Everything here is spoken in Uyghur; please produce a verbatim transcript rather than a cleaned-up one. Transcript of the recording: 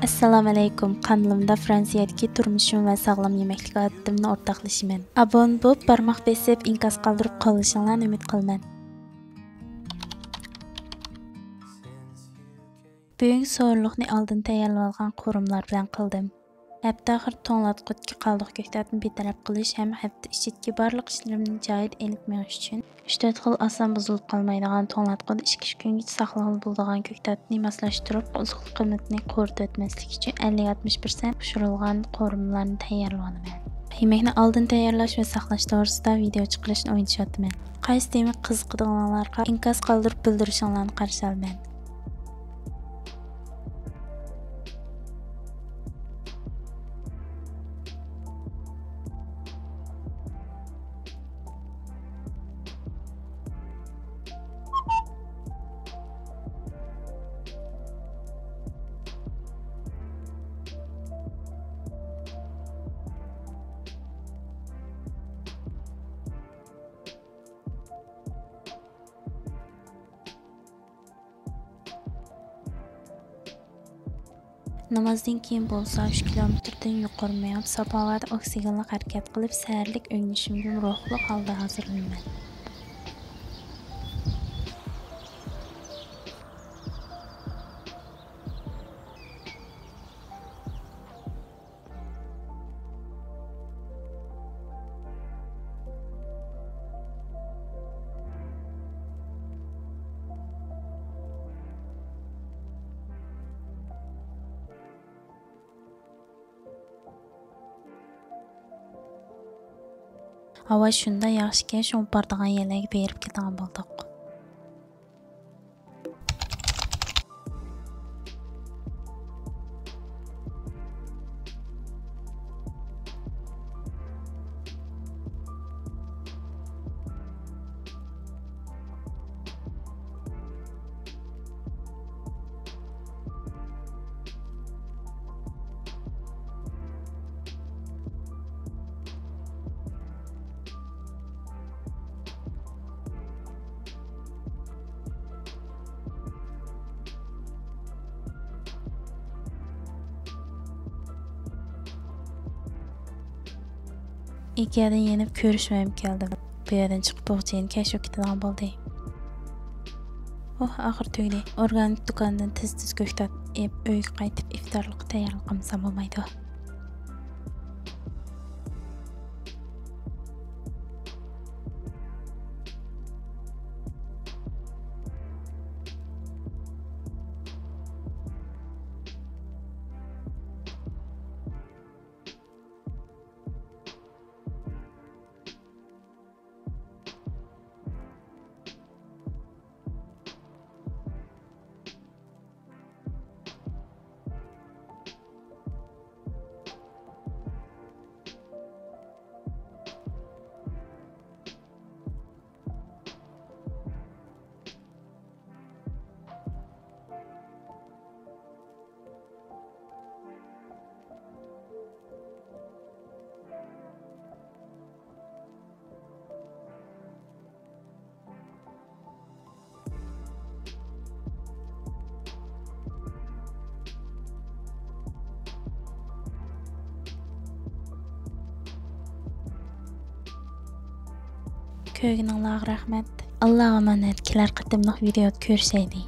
ئەسسالامۇئەلەيكۇم، قانىلىمدا فرانسىيەدىكى تۇرمۇشۇم ۋە ساغلام يېمەكلىك ئادىتىمنى ئورتاقلىشىمەن. ئابۇنە بولۇپ، بارماق بېسىپ، ئىنكاس قالدۇرۇپ قوللىشىڭلارنى ئۈمىد قىلىمەن. بۈگۈنكى سورۇنلۇقنى ئالدىن تەييارلىۋالغان قورۇمىلار بىلەن قىلدىم. ھەپتە ئاخىرى توڭلاتقۇدىكى قالدۇق كۆكتاتنى بىتەرەپ قىلىش ھەم ھەپتە ئىچىدىكى بارلىق ئىشلىرىمنى جايىدا ئېلىپ مېڭىش ئۈچۈن، ئۈچ تۆت خىل ئاسان بۇزۇلۇپ قالمايدىغان، توڭلاتقۇدا ئىككى ئۈچ كۈنگىچە ساقلىغىلى بولىدىغان كۆكتاتنى ماسلاشتۇرۇپ، ئوزۇقلۇق قىممىتىنى قۇرۇتۇۋەتمەسلىك ئۈچۈن، ئەللىك ئاتمىش پىرسەنت پىشۇرۇلغان قورۇمىلارنى تەييارلىۋالىمەن. يېمەكنى ئالدىن تەييارلاش ۋە ساقلاش توغرىسىدا ۋىدېئو چىقىرىشنى ئويلىشىۋاتىمەن. قايسى تېما قىزىقىدىغانلارغا ئىنكاس قالدۇرۇپ بىلدۈرۈشۈڭلارنى قارشى ئالىمەن. نامازدىن كېيىن بولسا ئۈچ كىلومېتىردىن يۇقىرى مېڭىپ، ساپ ھاۋادا ئوكسىگېنلىق ھەرىكەت قىلىپ، سەھەرلىك ئۆگىنىشىمگە روھلۇق ھالدا ھازىرلىنىمەن. ھاۋا شۇنداق ياخشىكەن، شۇڭا بارىدىغان يەرلەرگە بېرىپ كېلىدىغان بولدۇق. ئىككىيەدىن يېنىپ كۆرۈشۈم كەلدى. بۇ يەردىن چىقىپ بوغچىنى كەشىپ كېتىدىغان بولدى. ئوھ، ئاخىرى تۈگىدى. ئورگانىك دۇكاندىن تېز-تېز كۆكتات ئېلىپ، ئۆيگە قايتىپ ئىفتارلىققا تەييارلىق قىلمىسام بولمايدۇ. كۆرگىنىڭلارغا رەھمەت. ئاللاغا ئامانەت، كېلەر قېتىملىق ۋىدېئودا كۆرۈشەيلى.